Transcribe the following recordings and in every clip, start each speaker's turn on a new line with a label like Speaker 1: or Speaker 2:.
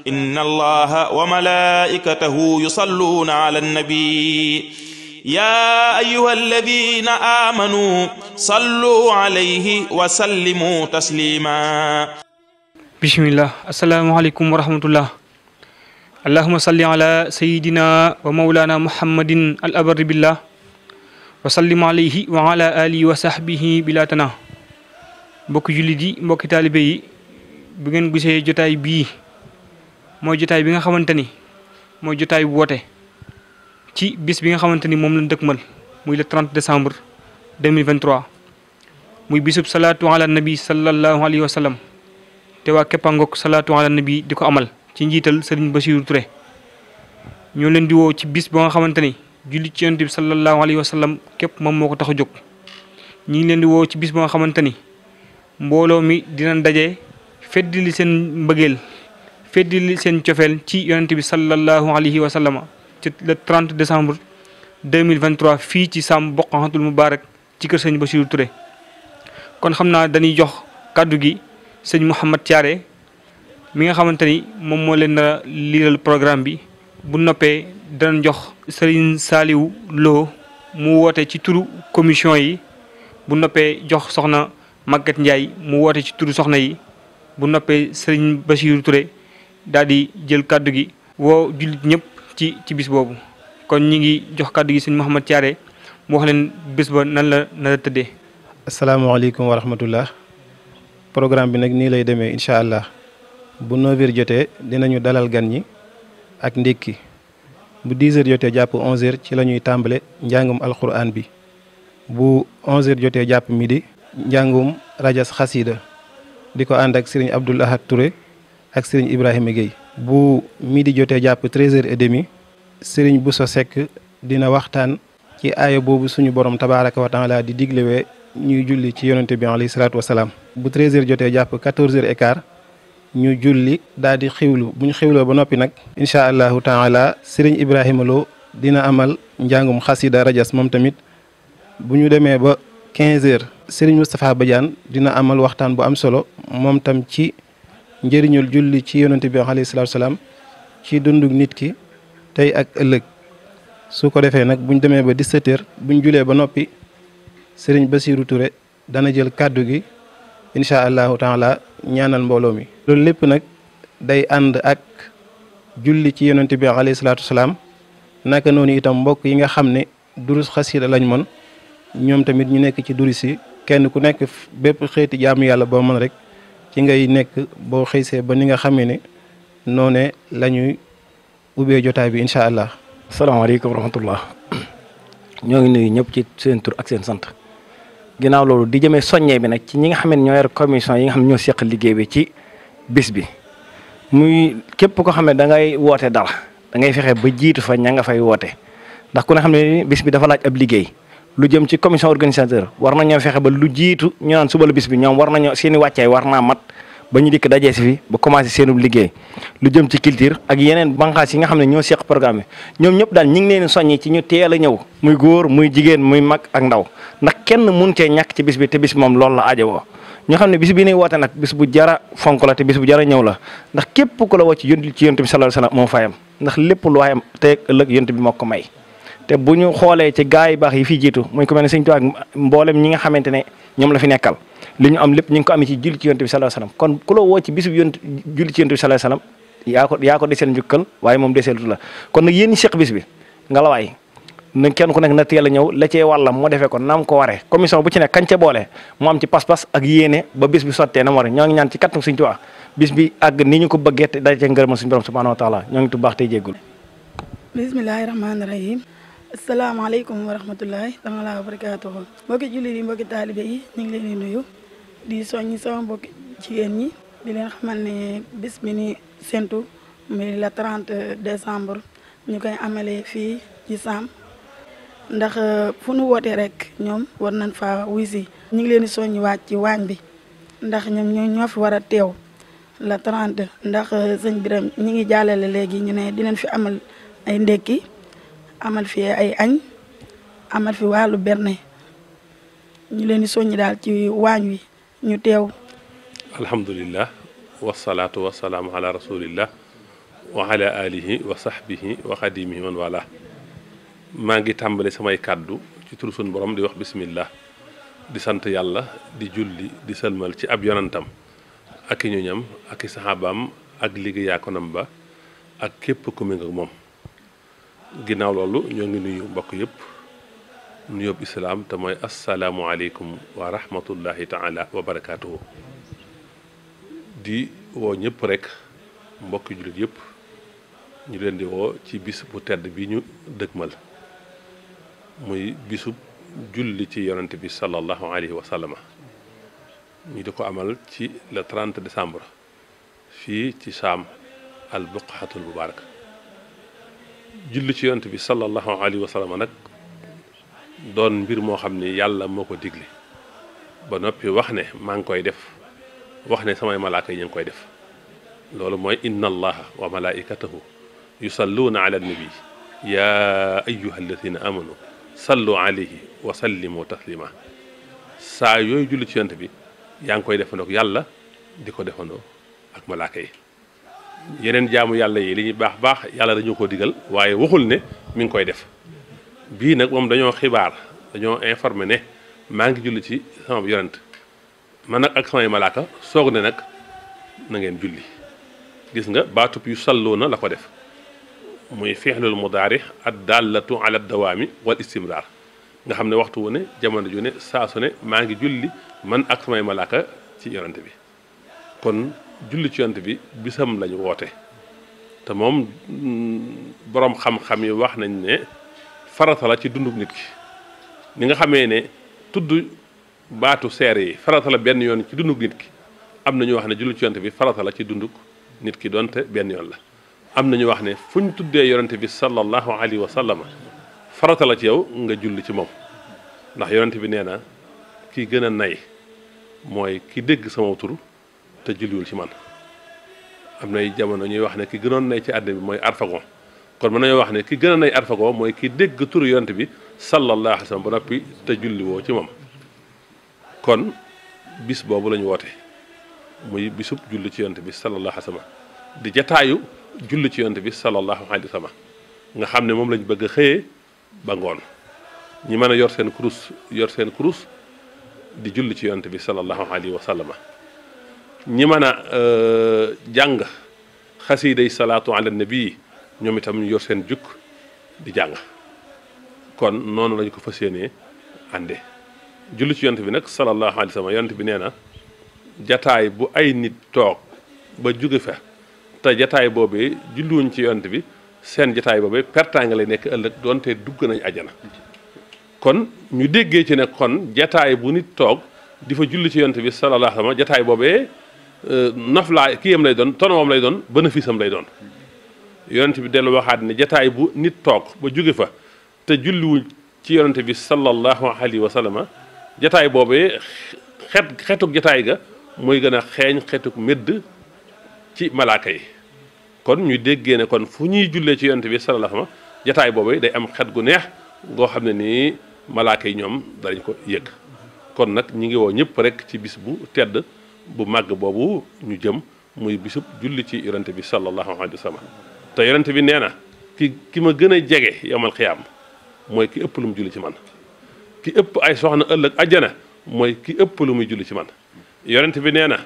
Speaker 1: inna allaha wa malaikatahu yusalluna ala annabi ya ayyuha alladhina amanu sallu alayhi wa sallimu taslima.
Speaker 2: bismillah. asalaamaaleykum wa rahmatullah. allahumma salli ala sayidina wa mawlana muhammadin al abarri billah wa sallim alayhi wa ala alihi wa sahbihi bilatana. mbokki jullit yi, mbokki taalibe yi, bu ngeen gisee jotaay bii mooy jotaay bi nga xamante ni mooy jotaay bu woote ci bis bi nga xamante ni moom lañ dëkkmal muy le 30 décembre 2023 muy bisub salaatu ala nabi sallallahu alayhi wa sallam te waa Képpangook salaatu ala nabi di ko amal ci njiital Serigne Bassirou Touré. ñoo leen di woo ci bis ba nga xamante ni julli ci yonent bi sallallahu alayhi wa sallam képp moom moo ko tax a jóg. ñi ngi leen di woo ci bis ba nga xamante ni mbooloo mi dinañ daje feddili seen mbëggeel feddili seen cofeel ci yonent bi sallallahu alayhi wa sallam ci le 30 décembre 2023 fii ci Sam Bokhatul Moubarak ci kër sëñ Bassirou Touré. kon xam naa dañuy jox kàddu gi sëñ Mouhamad Thiaré mi nga xamante ni moom moo leen na liiral programme bi. bu noppee danañ jox Serigne Saliou Lo mu woote ci turu commission yi. bu noppee jox soxna Maguette Ndiaye mu woote ci turu soxna yi. bu noppee Serigne Bassirou Touré daal di jël kàddu gi woo jullit ñëpp ci bis boobu. kon ñi ngi jox kàddu gi sëñ Mouhamad Thiaré mu wax leen bis ba nan la tëddee.
Speaker 3: asalaamaaleykum wa rahmatullah. programme bi nag nii lay demee incha allah bu 9h jotee dinañu dalal gan ñi ak ndékki bu 10h jotee jàpp 11h ci la ñuy tàmbale njàngum alquran bi bu 11h jotee jàpp midi njàngum rajas xasida di ko ànd ak Serigne Abdoul Ahad Touré ak Serigne Ibrahima Gueye. bu midi jotee jàpp 13h30 Serigne Bousso Seck dina waxtaan ci aaya boobu suñu borom tabaraka wa taala di diglewee ñuy julli ci yonente bi alayhi salaatu wasalaam. bu 13h jotee jàpp 14h15 ñu julli daal di xiwlu bu ñu xiwloo ba noppi nag incha allahu taala Serigne Ibrahima Lo dina amal njàngum xasida rajas moom tamit. bu ñu demee ba 15h Serigne Moustapha Badiane dina amal waxtaan bu am solo moom tam ci njëriñul julli ci yonente bi alayhi salaatu wasalaam ci dundug nit ki tey ak ëllëg. su ko defee nag bu ñu demee ba 17h bu ñu julee ba noppi Serigne Bassirou Touré dana jël kàddu gi incha allahu taala ñaanal mbooloo mi. loolu lépp nag day ànd ak julli ci yonent bi alayhi salaatu wasalaam naka noonu itam mbokk yi nga xam ne durus xasida lañ mën ñoom tamit ñu nekk ci durus yi kenn ku nekk bépp xeeti jaamu yàlla boo mën rek ci ngay nekk boo xëysee ba ni nga xamee ne noone la ñuy ubbee jotaay bi incha allah.
Speaker 4: salaamaaleykum wa rahmatullah. ñoo ngi nuyu ñëpp ci seen tur ak seen sant. ginnaaw loolu di jëmee soññee bi nag ci ñi nga xam ne ñoo yor commission yi nga xam ne ñoo seq liggéey bi ci bis bi muy képp ko xam ne da ngay woote dara da ngay fexe ba jiitu fa ña nga fay woote ndax ku ne xam ne bis bi dafa laaj ab liggéey lu jëm ci commission organisateur war nañoo fexe ba lu jiitu ñu naan suba la bis bi ñoom war nañoo seen i wàccaay war naa mat ba ñu dikk dajee si fi ba commencé seenub liggéey lu jëm ci culture ak yeneen banqaas yi nga xam ne ñoo seq programme bi ñoom ñëpp daal ñu ngi leen soññi ci ñu teel a ñëw muy góor muy jigéen muy mag ak ndaw ndax kenn mun cee ñàkk ci bis bi te bis bi moom loolu la aajowoo ñoo xam ne bis bi ñuy woote nag bis bu jara fonk la te bis bu jara ñëw la ndax képp ku la woo ci yonent bi sallallahu alayhi wasallam moo fayam ndax lépp lu waayam te ëllëg yonent bi moo ko may te bu ñu xoolee ci gaa yi baax yi fi jiitu muy ko mel ne Sëñ Tuubaa ak mboolem ñi nga xamante ne ñoom la fi nekkal li ñu am lépp ñu ngi ko amee ci julli ci yonent bi sallallahu alayhi wasallam kon ku la woo ci bis bi julli ci yonent bi sallallahu alayhi wasallam yaa ko deseel njukkal waaye moom deseelutu la kon nag yéen ñi seq bis bi nga la waay na kenn ku nekk na teel a ñëw la cee wàllam moo defee ko naam ko waree commission bu ci nekk kañ ca boole mu am ci pas-pas ak yéene ba bis bi sottee na mu waree ñoo ngi ñaan ci kattanu Sëñ Tuubaa bis bi àgg ni ñu ko bëggee te daje ngërëmal suñu borom subhanahu wa taala ñoo ngi tu baax tey jéggul
Speaker 5: bismillahi rahmaani rahim asalaamaaleykum wa rahmatullahi taala wa barakaatuhu mbokki jullit yi mbokki taalibe yi ñu ngi leen di nuyu di soññi sama mbokki jigéen ñi di leen xamal ne bis bi ni séntu muy la 30 décembre ñu koy amalee fii ci Sam ndax fu nu wootee rek ñoom war nañ fa wisi ñu ngi leen di soññi waat ci waañ bi ndax ñoom ñoo fi war a teew la 30 ndax sëñ Biram ñi ngi jàllale léegi ñu ne dinañ fi amal ay ndekki amal fi ay añ amal fi wàllu berne ñu leen di soññi daal ci waañ wi ñu teew.
Speaker 6: alhamdulillah wasalaatu wasalaamu ala rasulillah wa ala alihi wa sahbihi wa xadimihi man wala. maa ngi tàmbale samay kàddu ci turu sunu borom di wax bismillah di sant yàlla di julli di sëlmal ci ab yonantam ak i ñoñam ak i saxaabaam ak liggéeyaakonam ba ak képp ku méngoo ak moom. ginnaaw loolu ñoo ngi nuyu mbokk yëpp nuyób islaam te mooy asalaamualeykum wa rahmatullahi taala wa barakaatuhu. di woo ñëpp rek mbokki jullit yëpp ñu leen di woo ci bis bu tedd bi ñu dëgmal muy bisub julli ci yonent bi sallallahu alayhi wa sallam ñu di ko amal ci le 30 décembre fii ci Saam al buqatul mubarak. julli ci yonent bi sallallahu alayhi wa sallam nag doon mbir moo xam ni yàlla moo ko digle ba noppi wax ne maa ngi koy def wax ne samay malaaka yi ñu ngi koy def. loolu mooy inna allaha wa malaikatahu yusalluuna ala nabi ya ayyuha alladina amanu sallu alayhi wa sallimu taslima. saa yooyu julli ci yonent bi yaa ngi koy defandoo ak yàlla di ko defandoo ak malaaka yi. yeneen jaamu yàlla yi li ñuy baax baax yàlla dañu ko digal waaye waxul ne mi ngi koy def. bii nag moom dañoo xibaar dañoo informé ne maa ngi julli ci sama yonent man nag ak samay malaaka soog ne nag na ngeen julli. gis nga baatub yu salluuna la ko def muy fi'lul mudaari ad dallatu ala dawaami wal istimraar nga xam ne waxtu wu ne jamono ju ne saa su ne maa ngi julli man ak samay malaaka ci yonent bi. kon julli ci yonent bi bisam lañu woote te moom boroom xam-xam yi wax nañ ne farata la ci dunduk nit ki ni nga xamee ne tudd baatu seere yi farata la benn yoon ci dunduk nit ki am na ñu wax ne julli ci yonent bi farata la ci dunduk nit ki doonte benn yoon la. am na ñu wax ne fu ñu tuddee yonent bi sallallahu alayhi wa sallam farata la ci yow nga julli ci moom ndax yonent bi nee na ki gën a nay mooy ki dégg sama tur te julliwul ci man. am nay jamono ñuy wax ne ki gënoon nay ci àddina bi mooy Arfagon kon mën nañoo wax ne ki gën a nay Arfagon mooy ki dégg turu yonent bi sallallahu alayhi wa sallam ba noppi te julliwoo ci moom. kon bis boobu la ñu woote muy bisub julli ci yonent bi sallallahu alayhi wa sallam di jataayu julli ci yonent bi sallallahu alayhi wa sallam nga xam ne moom lañ bëgg a xëyee ba ngoon ñi mën a yor seen kurus di julli ci yonent bi sallallahu alayhi wa sallam ñi mën a jàng xasiiday salaatu ala nabi ñoom itam ñu yor seen jukk di jàng. kon noonu lañu ko fas yéenee ànde julli ci yonent bi nag sallallahu alayhi wa sallam yonent bi nee na jataay bu ay nit toog ba jóge fa te jataay boobee julliwuñ ci yonent bi seen jataay boobee pertaanga lay nekk ëllëg doonte dugg nañ ajana. kon ñu déggee ci ne kon jataay bu nit toog di fa julli ci yonent bi sallallahu alayhi wa sallam jataay boobee noflaay kii am lay doon tonoom lay doon bénéfice am lay doon. yonent bi dellu waxaat ne jataay bu nit toog ba jóge fa te julliwuñ ci yonent bi sallallahu alayhi wa sallam jataay boobee xetuk jataay ga mooy gën a xeeñ xetuk médd ci malaaka yi. kon ñu déggee ne kon fu ñuy jullee ci yonent bi sallallahu alayhi wa sallam jataay boobee day am xet gu neex goo xam ne nii malaaka yi ñoom danañ ko yëg. kon nag ñi ngi woo ñëpp rek ci bis bu tedd bu màgg boobu ñu jëm muy bisub julli ci yonent bi sallallahu alayhi wa sallam te yonent bi nee na ki ma gën a jege yawmal xiyaam mooy ki ëpp lu mu julli ci man. ki ëpp ay soxna ëllëg ajjana mooy ki ëpp lu muy julli ci man. yonent bi nee na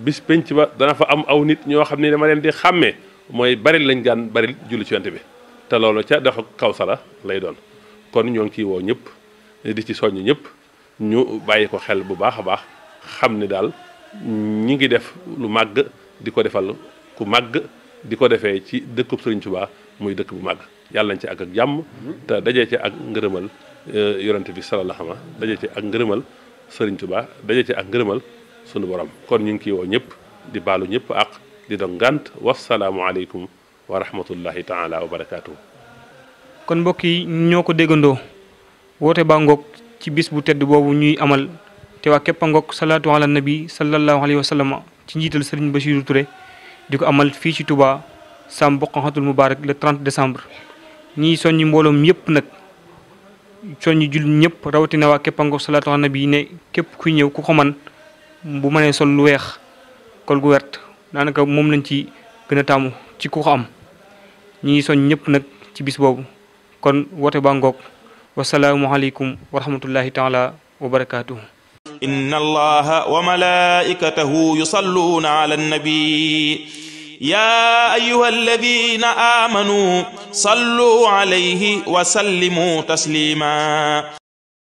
Speaker 6: bis penc ba dana fa am aw nit ñoo xam ne dama leen di xàmmee mooy bari lañ daan bari julli ci yonent bi te loolu ca dafa Kawsara lay doon. kon ñoo ngi ciy woo ñëpp di ci soññ ñëpp ñu bàyyi ko xel bu baax a baax xam ne daal ñi ngi def lu màgg di ko defal ku màgg di ko defee ci dëkkub Sëriñ Tuubaa muy dëkk bu màgg yàlla nañ ci ak jàmm te dajee ci ak ngërëmal yonent bi sallallahu alayhi wa sallam dajee ci ak ngërëmal Sëriñ Tuubaa dajee ci ak ngërëmal sunu borom. kon ñu ngi ciy woo ñëpp di baalu ñëpp ak di doon ngànt wasalaamu aleykum wa rahmatullahi taala wa barakaatuhu.
Speaker 2: kon mbokk yi ñoo ko déggandoo woote baa ngoog ci bis bu tedd boobu ñuy amal te waa képp a ngoog salaatu ala nabi sallallahu alayhi wa sallam ci njiital Serigne Bassirou Touré di ko amal fii ci Touba Sam Boukhatoul Moubarak le 30 décembre. ñii soññi mbooloom yëpp nag soññi jul ñëpp rawatina waa képp a ngoog salaatu ala nabi ne képp kuy ñëw ku ko man bu mënee sol lu weex kol gu wert daanaka moom lañ ci gën a taamu ci ku ko am ñi ngi soñ ñëpp nag ci bis boobu kon woote baa ngoog wasalaamu aleykum wa rahmatullahi taala wa barakaatuhu.
Speaker 1: inna allaha wa malaikatahu yusalluna ala annabi ya ayyuha alladhina amanu sallu alayhi wa sallimu taslima